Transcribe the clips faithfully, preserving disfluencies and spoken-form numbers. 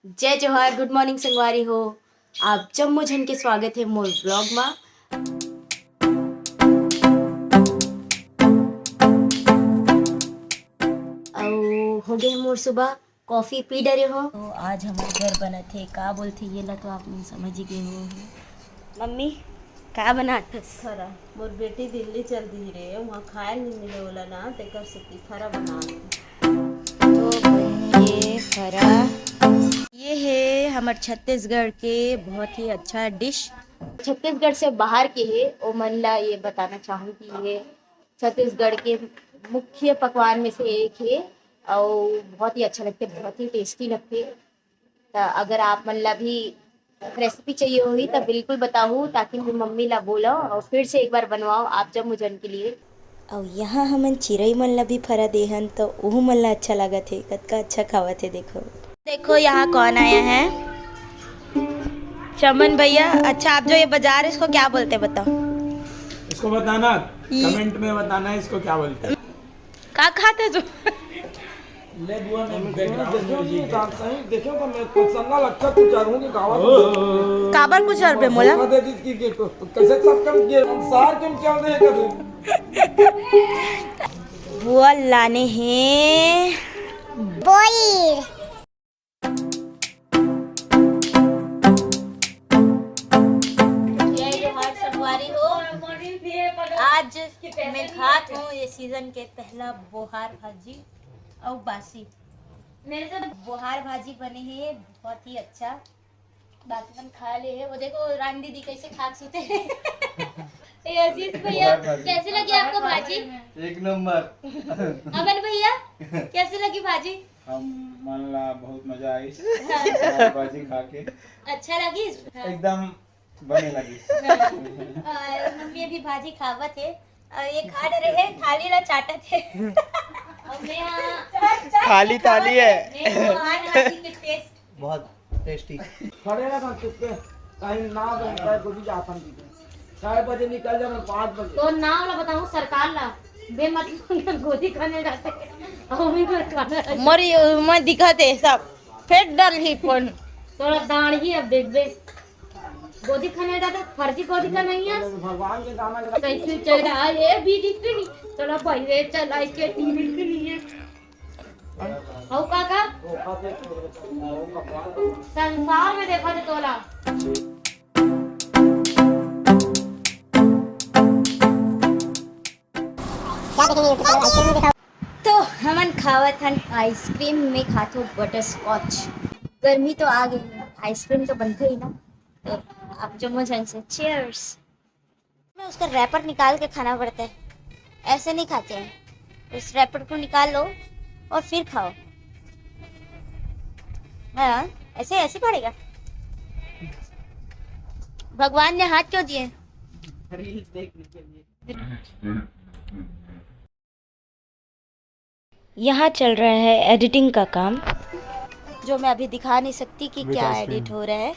जय जोहार, गुड मॉर्निंग संगवारी हो। आप जम्मो झन के स्वागत हे मोर ब्लॉग मा। अउ हो गे मोर सुबह, कॉफी पी डरे हो। तो आज हमर घर बनत हे, का बोलथे ये ला तो आप मन समझ ही गए हो। मम्मी, का बनात हस? फरा, मोर बेटी दिल्ली चल दी रे, वहाँ खाए नहीं मिले ओला ना, तेकर सेती फरा बनात हे। तो बन ये फरा, ये हे हमर छत्तीसगढ़ के बहुत ही अच्छा डिश। छत्तीसगढ़ से बाहर के हे, ओ मन ला ये बताना चाहूँ कि ये छत्तीसगढ़ के मुख्य पकवान में से एक हे, अउ बहुत ही अच्छा लगथे, बहुत ही टेस्टी लगथे। त अगर आप मन ला भी रेसिपी चाहिए होही त बिल्कुल बताहू, ताकि मैं मम्मी ला बोलव और फिर से एक बार बनवाओ आप जम्मो झन के लिए। अउ यहाँ हमन चिरई मन ला भी फरा देहन, त ओहू मन ला अच्छा लागत हे। कतका अच्छा खावत हे, देखो। देखो यहाँ कौन आया है, चमन भैया। अच्छा, आप जो ये बजा रहे, इसको क्या बोलते हैं, बताओ। इसको बताना, ये कमेंट में बताना है इसको क्या बोलते हैं। का खात हस तू? ले बुआ, मैं बैकग्राउंड म्यूजिक देता। सही देखो तो मैं कुछ सन्ना लगता कुछ आऊं कि गावा तो काबर कुछ अरबे मोला? धोखा दे दी कि, कि, कि कैसे सब कम किए, हम सार क्यों क्या दे कभी? बुआ लाने हैं बोई। जय जोहार संगवारी हो। आज मैं खात हूँ ये सीजन के पहला बोहार भाजी अउ बासी। मेरे से बोहार भाजी बने हे, बहुत ही अच्छा। बाकी मन खा ले हे। वो देखो रानी दीदी कैसे खाक सुते हे। ए आशीष भैया, कैसे लगी आपको भाजी? एक नंबर। अमन भैया, कैसे लगी भाजी? हम मन ला बहुत मजा आइस। हाँ। भाजी खा के अच्छा लगिस? हाँ। एकदम बने लगिस। हाँ। और मम्मी अभी भाजी खावत हे और ये खा रहे हैं, थाली ला चाटत हे। और मैं यहाँ खाली थाली है। मैं यहाँ भाजी के टेस्ट बहुत टेस्टी। खड़े रह ना चुप के, कहीं ना बनता है, कुछ जाता नहीं। चार बजे निकल जाना, पाँच बजे। तो नाम ला बताऊं सरकार ला, बेमतलब गोली खाने जाते, अउ भी मर खाना। मोरी मैं दिखत हे सब, फेंक डाल ही फोन। तोरा दाढ़ ही अब देखबे, गोदी खाने जाते, फर्जी गोदी का नहीं है। भगवान के गाना गा। कैसे चढ़ा ये बीड़ी पीड़ी, चला भाई रे, चला इसके टीवी के लिए। अउ का का? संसार में देखा थे तोला। क्या देखेंगे YouTube पर? आइसक्रीम दिखाओ। तो हमन खावत हन आइसक्रीम, में खाथो बटर स्कॉच। गर्मी तो आ गई, आइसक्रीम तो बनथे ही ना। तो आप जम्मो झन से चीयर्स। में उसका रैपर निकाल के खाना पड़ता है, ऐसे नहीं खाते हैं। उस रैपर को निकाल लो और फिर खाओ। हाँ, ऐसे, ऐसे पड़ेगा। भगवान ने हाथ क्यों दिए? रील्स देखने के लिए। यहाँ चल रहा है एडिटिंग का काम। जो मैं अभी दिखा नहीं सकती कि क्या एडिट हो रहा है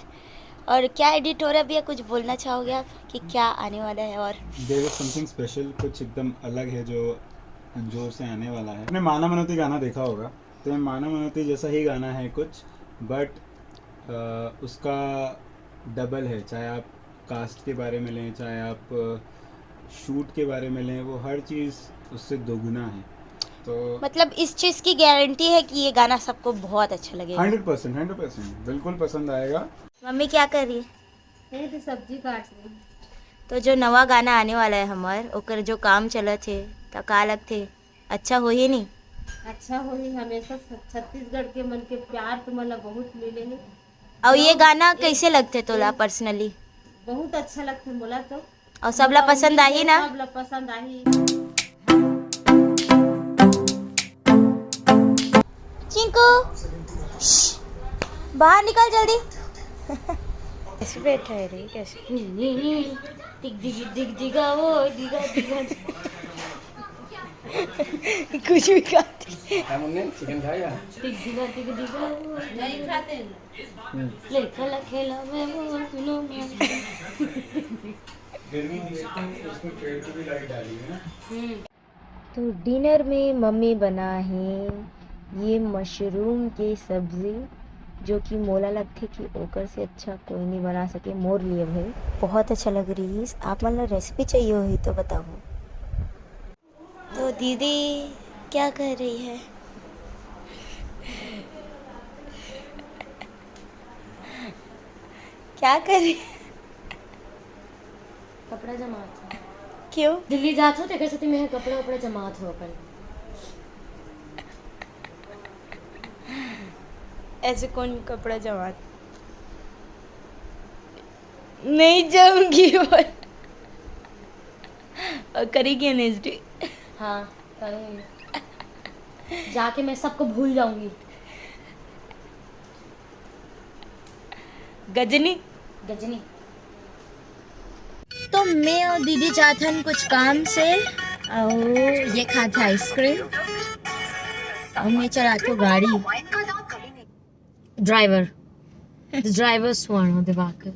और क्या एडिट हो रहा है। भैया, कुछ बोलना चाहोगे आप कि क्या आने वाला है? और There is something special, कुछ एकदम अलग है जो अंजोर से आने वाला है। आपने माना मनौती गाना देखा होगा, तो ये माना मनौती जैसा ही गाना है कुछ, बट उसका डबल है। चाहे आप कास्ट के बारे में लें, चाहे आप शूट के बारे में लें, वो हर चीज़ उससे दोगुना है। तो मतलब इस चीज़ की गारंटी है कि ये गाना सबको बहुत अच्छा लगेगा। हंड्रेड परसेंट, हंड्रेड परसेंट बिल्कुल पसंद आएगा। मम्मी क्या कर रही है? ये तो सब्जी काट रही है। तो जो नवा गाना आने वाला है हमार, ओकर जो काम चलत है, तो का लगथे, अच्छा होही नहीं? अच्छा होही। हमेशा छत्तीसगढ़ के मन के प्यार तो मोला बहुत मिले है। और ये गाना कैसे लगथे तोला पर्सनली? बहुत अच्छा लगथे मोला तो। और सबला पसंद आही ना? सबला पसंद आही। चिंकू, श्श, बाहर निकल जल्दी। कैसे बैठा है रे, कैसे? टिक दिग दिग दिगा, वो दिगा दिगा। कुछ भी खाती। क्या मम्मी, चिकन खाएगा? टिक दिगा, टिक दिगा, वो नहीं खाते हैं। ले, खेला, खेला, मैं वो सुनो, मैं। गर्मी नहीं है, तो उसमें पेड़ को भी लाइट डाली है ना। हम्म। तो डिनर में मम्मी बनाहे ये मशरूम के सब्जी जो कि मोला लगथे कि ओकर से अच्छा कोई नहीं बना सके मोर लिए भाई। बहुत अच्छा लग रही है। आप मन ला रेसिपी चाहिए होही तो बताओ। तो दीदी क्या कर रही है? क्या कर रही है? कपड़ा जमात हो। क्यों? दिल्ली जात हो, तेकर सेती मैं कपड़ा उपड़ा जमात हो अपन। ऐसे कौन कपड़ा जमात? नहीं जाऊंगी बोल। और करेगी एनएसडी। हाँ, करूंगी। जाके मैं सबको भूल जाऊंगी। गजनी। गजनी। तो मैं और दीदी जाथन कुछ काम से, और ये खाथे आइसक्रीम, और मैं चलाथों गाड़ी। ड्राइवर। ड्राइवर सुवर्णा दिवाकर।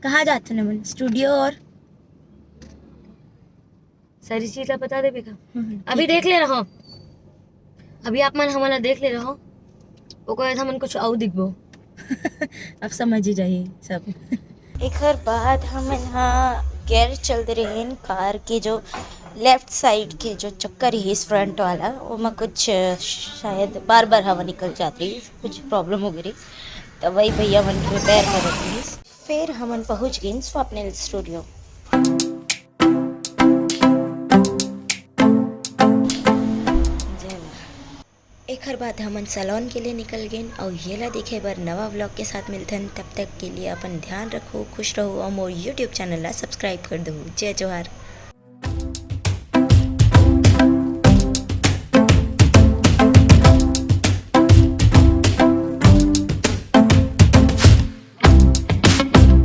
कहाँ जाथन हमन? स्टूडियो और सारी चीज ला बता देबे का? हम्म, अभी ठीक देख है। ले रहो, अभी आप मन हमन ला देख ले रहो, ओकर बाद हमन कुछ अउ दिखबो। अब समझ ही जाही सब। एकर बाद हमन हा गैर चल दे रहेन कार के जो लेफ्ट साइड के जो चक्का रहिस फ्रंट वाला, ओमा कुछ शायद बार बार हवा निकल जात रहिस, कुछ प्रॉब्लम हो गई रहिस, त वही भैया मन रिपेयर करत रहिस। फिर हमन पहुंच गइन स्वप्निल स्टूडियो। जय माँ। एखर बाद हमन सैलून के लिए निकल गेन, अउ येला देखे बर नवा व्लॉग के साथ मिलथन। तब तक के लिए अपन ध्यान रखो, खुश रहो, और मोर यूट्यूब चैनल ला सब्सक्राइब कर दो। जय जोहार।